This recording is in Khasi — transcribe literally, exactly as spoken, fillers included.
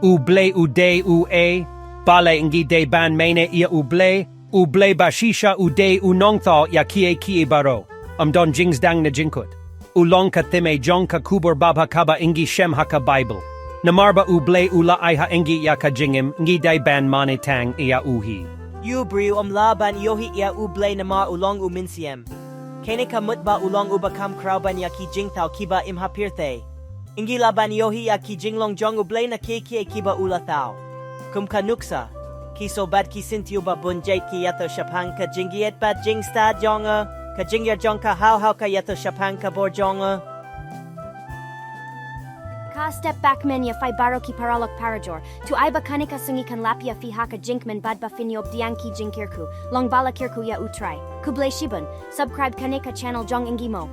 U Blei u dei uei? Balei ngi dei ban mane ïa u Blei? U Blei ba shisha u dei u nongthaw ïa kiei kiei baroh. Ym don jingsdang ne jingkut. U long ka theme jong ka khubor babha kaba ngi shem ha ka Baibl. Namar ba u Blei u la ai ha ngi ïa ka jingim, ngi dei ban mane tang ïa u hi. U briew ym lah ban ïohi ïa u Blei namar u long u mynsiem. Kane ka mut ba u long uba kham khraw ban ïa ki jingthaw kiba im ha pyrthei. Ngi lah ban ïohi ïa ki jinglong jong u Blei na kiei kiei kiba u la thaw. Kum ka nuksa, ki soo bad ki syntiew ba bun jait ki ïathuh shaphang ka jingïeit bad jingstad jong u, ka jingïar jong ka, haw haw ka ïathuh shaphang ka bor jong u. Ka step back men ïa phi baroh ki paralok parajor. To ai ba kane ka sngi kan lap ïa phi ha ka jingkmen bad ba phin ïoh pdiang ki jingkyrkhu. Long ba la kyrkhu ïa u Trai. Khublei shibun. Subscribe kane ka channel jong ngi mo.